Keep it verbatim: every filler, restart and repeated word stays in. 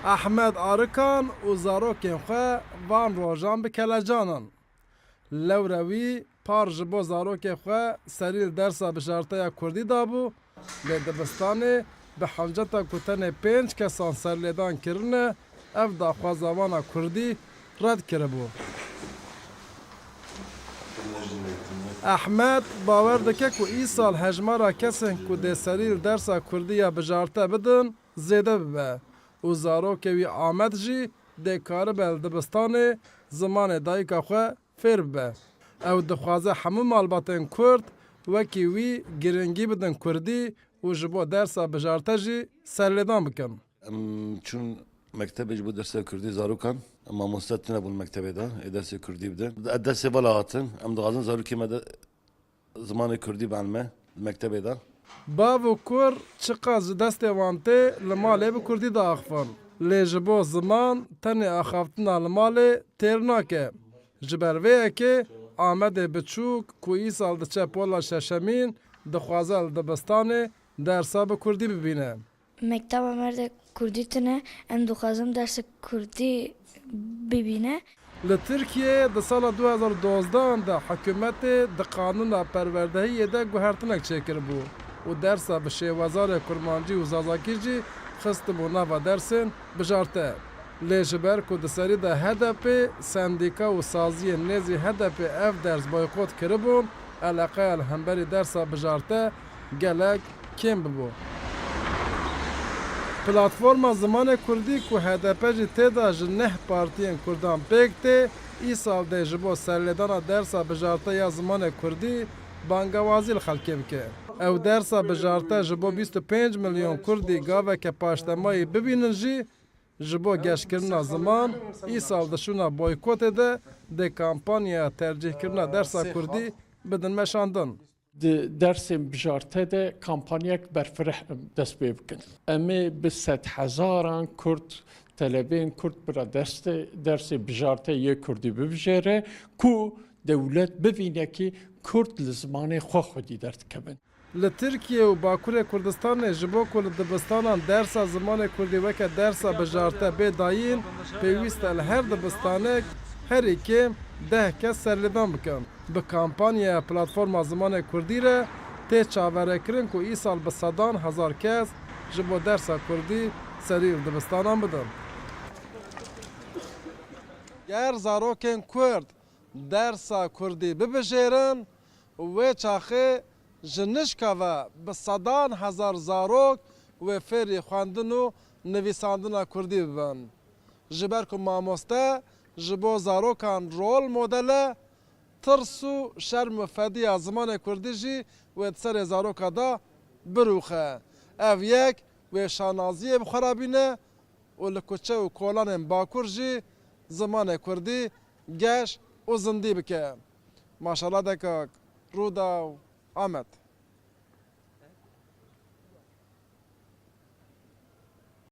Ehmed Arikan û zarokên xwe van rojan bi kelecan in. Lewre wî par ji bo zarokê xwe serî li dersa bijarte ya kurdî dabû, lê dibistanê bi hewceta ku tenê pênc kesan serlêdan kirine, ev daxwaza wan a kurdî red kiribû. Ehmed bawer dike ku îsal hejmara kesên ku dê serî li dersa kurdî ya bijarte bidin zêde bibe û zarokê wî Amed jî dê karibe li dibistanê zimanê dayika xwe fêr bibe. Ew dixwaze hemû malbatên Kurd wekî wî giringî bidin kurdî û ji bo dersa bijarte jî serlêdan bikin. Em çûn mektebê ji bo dersa kurdî zarokan. Mamoste tune bûn mektebê de, ê dersê kurdî bide. Ez destê vala hatin. Em dixwazin zarokê me de zimanê kurdî bielme di mektebê de. Bav û kur çiqas ji destê wan tê, li malê bi kurdî diaxifin. Lê ji bo ziman tenê axaftina li malê têr nake. Ji ber vê yekê Amedê biçûk ku îsal diçe pola şeşemîn, dixwaze li dibistanê dersa bi kurdî bibîne. Mekteba me de kurdî tune, em dixwazin dersê kurdî bibîne. Li Tirkiyeyê di sala du hezar dozdehan de hikûmetê di qanûna perwerdehiyê de guhertinek çêkiribû û dersa bi şêwazarê kurmancî û zazakî jî xistibû nava dersên bijarte. Lê ji ber ku di serî de H D P, sendîka û saziyên nêzî H D P ev ders boykot kiribûn, eleqeya li hemberî dersa bijarte gelek kêm bibû. Platforma Zimanê Kurdî ku H D P jî tê de ji neh partiyên kurdan pêk tê, îsal dê ji bo serlêdana dersa bijarte ya zimanê kurdî bangewazî li xelkê bike. Ew dersa bijarte ji bo bîst û pênc milyon kurdî gaveke paştemayî bibînin jî, ji bo geşkirina ziman, îsal di şûna boykotê de dê kampanyaya tercîhkirina dersa kurdî bidin meşandin. Di dersên bijarte de kampanyayek berfireh em dest pê bikin. Em ê bi sedhezaran Kurd, telebeyên Kurd bira destê, dersê bijarte yê Kurdî bibijêre ku dewlet bibîne kî Kurd li zimanê xwe xwedî derdikevin. Li Tirkiye û Bakurê Kurdistanê ji bo ku li dibistanan dersa zimanê kurdî weke dersa bijarte bê dayîn, pêwîst e li her dibistanek herî kêm deh kes serlêdan bikin. Bi kampanyaya Platforma Zimanê Kurdî re tê çaverêkirin ku îsal bi sedan hezar kes ji bo dersa kurdî serî li dibistanan bidin. Ger zarokên kurd dersa kurdî bibijêrin, wê çaxê ji nişka ve bi sedan hezar zarok wê fêrî xwendin û nivîsandina kurdî bibin. Ji ber ku mamoste ji bo zarokan rol model e, tirs û şerm û fediya zimanê kurdî jî wê di serê zaroka de birûxe. Ev yek wê şanaziyê bi xwe re bîne û li kuçe û kolanên Bakur jî zimanê kurdî geş û zindî bike. Maşala Dekak, Rûdaw, Amed.